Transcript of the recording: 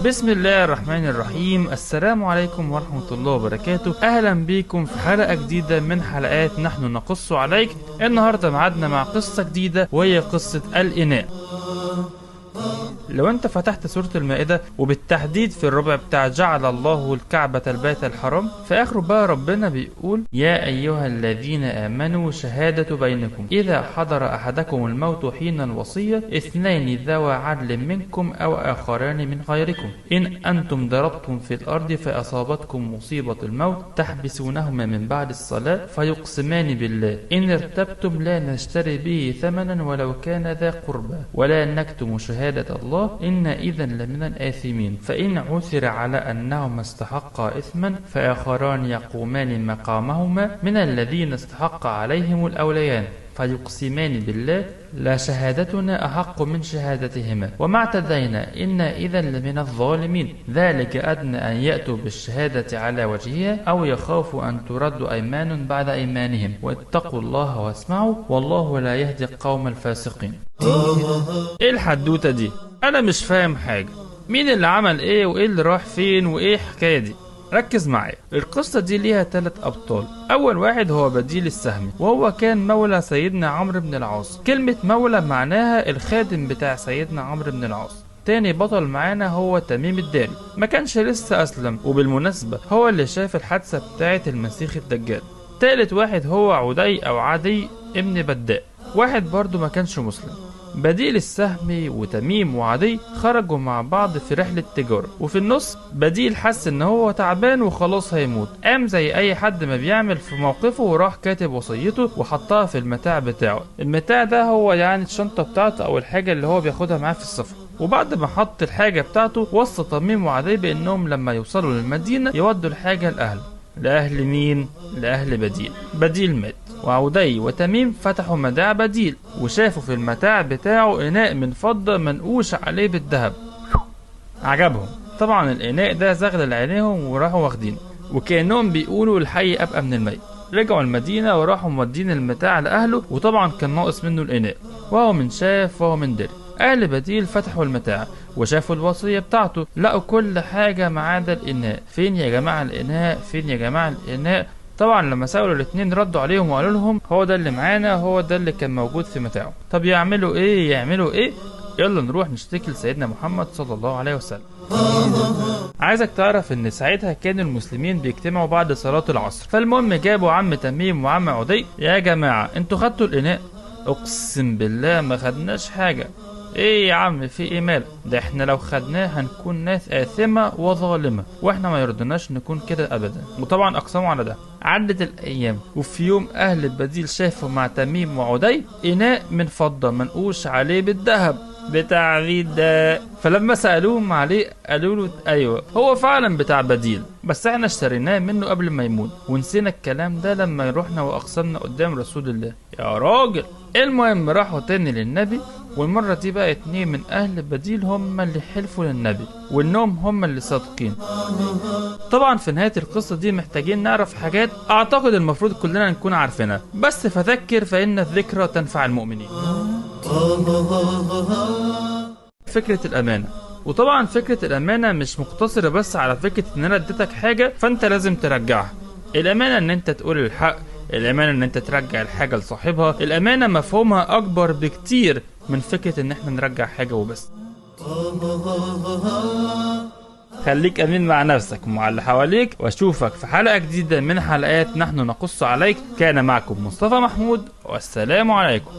بسم الله الرحمن الرحيم. السلام عليكم ورحمة الله وبركاته. أهلا بيكم في حلقة جديدة من حلقات نحن نقص عليك. النهاردة معادنا مع قصة جديدة وهي قصة الإناء. لو انت فتحت سورة المائدة وبالتحديد في الربع بتاع جعل الله الكعبة البيت الحرام، في اخره بقى ربنا بيقول يا ايها الذين امنوا شهادة بينكم اذا حضر احدكم الموت حين الوصية اثنين ذوى عدل منكم او اخران من غيركم ان انتم ضربتم في الارض فاصابتكم مصيبة الموت تحبسونهما من بعد الصلاة فيقسمان بالله ان ارتبتم لا نشتري به ثمنا ولو كان ذا قربى ولا نكتم شهادة الله إن إذا لمن الآثمين فإن عثر على أنهما استحقا إثما فآخران يقومان مقامهما من الذين استحق عليهم الأوليان فيقسمان بالله لا شهادتنا أحق من شهادتهما وما اعتدينا إنا إذا لمن الظالمين ذلك أدنى أن يأتوا بالشهادة على وجهها أو يخافوا أن ترد أيمان بعد أيمانهم واتقوا الله واسمعوا والله لا يهدي القوم الفاسقين. إيه الحدوتة دي؟ أنا مش فاهم حاجة. مين اللي عمل إيه وإيه اللي راح فين وإيه الحكاية دي؟ ركز معايا. القصة دي ليها 3 أبطال. أول واحد هو بديل السهمي، وهو كان مولى سيدنا عمرو بن العاص. كلمة مولى معناها الخادم بتاع سيدنا عمرو بن العاص. تاني بطل معانا هو تميم الداري، ما كانش لسه أسلم، وبالمناسبة هو اللي شاف الحادثة بتاعة المسيح الدجال. تالت واحد هو عدي أو عدي ابن بداء، واحد برضو ما كانش مسلم. بديل السهمي وتميم وعدي خرجوا مع بعض في رحلة تجارة، وفي النص بديل حس ان هو تعبان وخلاص هيموت، قام زي اي حد ما بيعمل في موقفه وراح كاتب وصيته وحطها في المتاع بتاعه. المتاع ده هو يعني الشنطة بتاعته او الحاجة اللي هو بياخدها معاه في السفر. وبعد ما حط الحاجة بتاعته وصى تميم وعدي بانهم لما يوصلوا للمدينة يودوا الحاجة لأهله. لأهل مين؟ لأهل بديل. بديل مات، وعدي وتميم فتحوا متاع بديل وشافوا في المتاع بتاعه إناء من فضة منقوش عليه بالذهب. عجبهم طبعا الإناء ده، زغلل عينيهم وراحوا واخدينه، وكأنهم بيقولوا الحي أبقى من الميت. رجعوا المدينة وراحوا مودين المتاع لأهله، وطبعا كان ناقص منه الإناء، وهو من شاف وهو من دري. أهل بديل فتحوا المتاع وشافوا الوصية بتاعته، لقوا كل حاجة ما عدا الإناء. فين يا جماعة الإناء؟ فين يا جماعة الإناء؟ طبعا لما سألوا الاتنين ردوا عليهم وقالوا لهم هو ده اللي معانا، هو ده اللي كان موجود في متاعه. طب يعملوا ايه؟ يعملوا ايه؟ يلا نروح نشتكي لسيدنا محمد صلى الله عليه وسلم. عايزك تعرف ان ساعتها كان المسلمين بيجتمعوا بعد صلاة العصر. فالمهم جابوا عم تميم وعم عدي، يا جماعة انتوا خدتوا الإناء؟ اقسم بالله ما خدناش حاجة. ايه يا عم في ايه مالك؟ ده احنا لو خدناه هنكون ناس آثمة وظالمة، واحنا ما يرضناش نكون كده ابدا. وطبعا اقسموا على ده. عدت الايام، وفي يوم اهل البديل شافوا مع تميم وعدي اناء من فضة منقوش عليه بالذهب بتاع مين ده؟ فلما سألوهم عليه قالوا له ايوه هو فعلا بتاع بديل، بس احنا اشتريناه منه قبل ما يموت ونسينا الكلام ده لما رحنا واقسمنا قدام رسول الله. يا راجل. المهم راحوا تاني للنبي، والمرة دي بقى 2 من أهل بديل هم اللي حلفوا للنبي وإنهم هم اللي صادقين. طبعا في نهاية القصة دي محتاجين نعرف حاجات أعتقد المفروض كلنا نكون عارفينها، بس فذكر فإن الذكرى تنفع المؤمنين. فكرة الأمانة. وطبعا فكرة الأمانة مش مقتصرة بس على فكرة إن أنا اديتك حاجة فأنت لازم ترجعها. الأمانة إن أنت تقول الحق، الأمانة إن أنت ترجع الحاجة لصاحبها. الأمانة مفهومها أكبر بكتير من فكرة إن إحنا نرجع حاجة وبس. خليك أمين مع نفسك ومع اللي حواليك، وأشوفك في حلقة جديدة من حلقات نحن نقص عليك. كان معكم مصطفى محمود، والسلام عليكم.